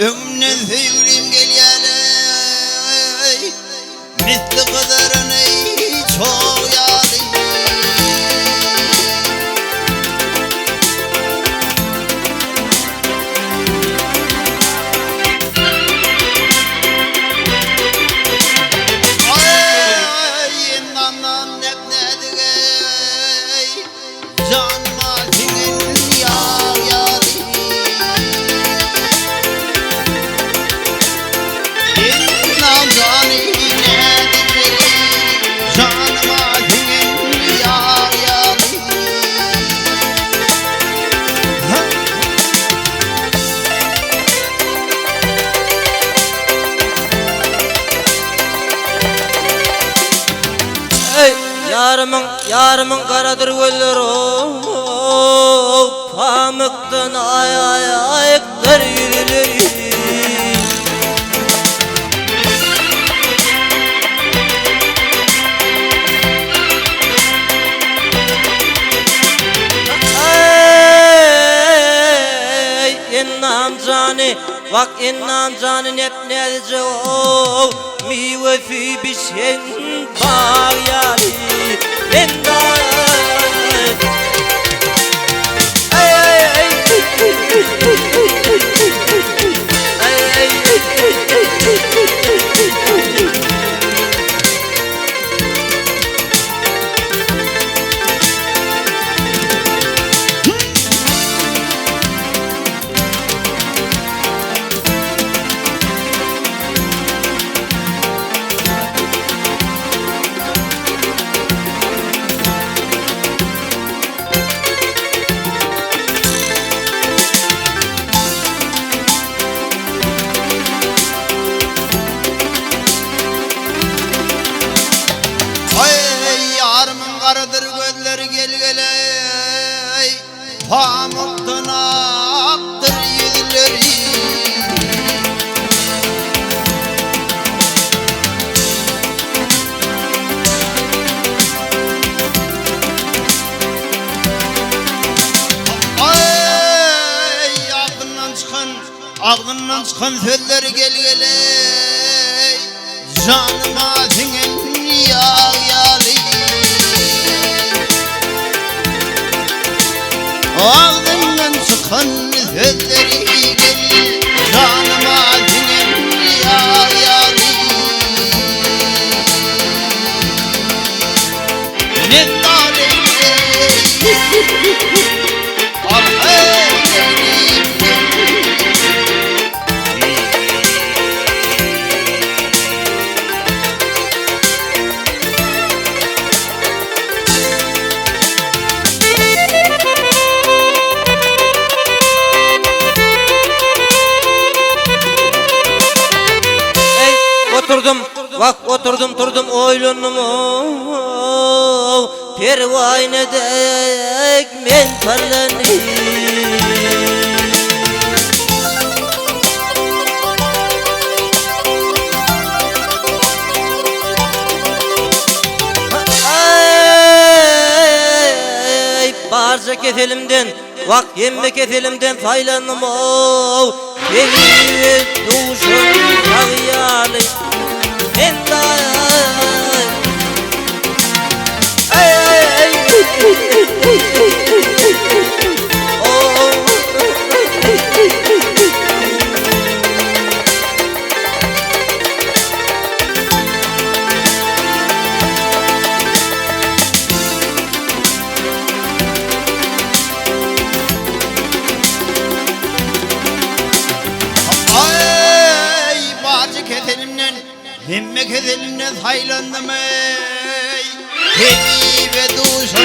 Öňümden söýgülim gelýäleý, Misli gyzaran eý çog ýaly. Aý, endamdan nep-näzik eý, Janyma siňen ýag ýaly. Endam jany näzik weli, Janyma siňen ýag ýaly. Eý, ýarymyň, ýarymyň garadyr gözleri ow, Pamykdan aý aý aýykdyr ýüzleri. Eý, ennam jany, wak ennam jany nep-näzije ow, Miwesi bişen bag ýaly men Aý, ýarymyň garadyr gözleri gel-geleý. Pamykdan akdyr ýüzleri. Aý, agzyndan çykan, agzyndan çykan sözleri gel-geleý, janyma siňen ýag ýaly. Agzyndan çykan sözleri gel, janyma siňen ýag ýaly. Men Eý, oturdym, wah, oturdym, turdum, oýlandym, ow, perwaýyna dek men parlandym. Eý, barja keselimden, wah, hemme keselimden saýlandym-ow, Tebibe duşan sag ýaly, men Aý, bajy keselimden, hemme keselimden saýlandym-eý. Tebibe duşan.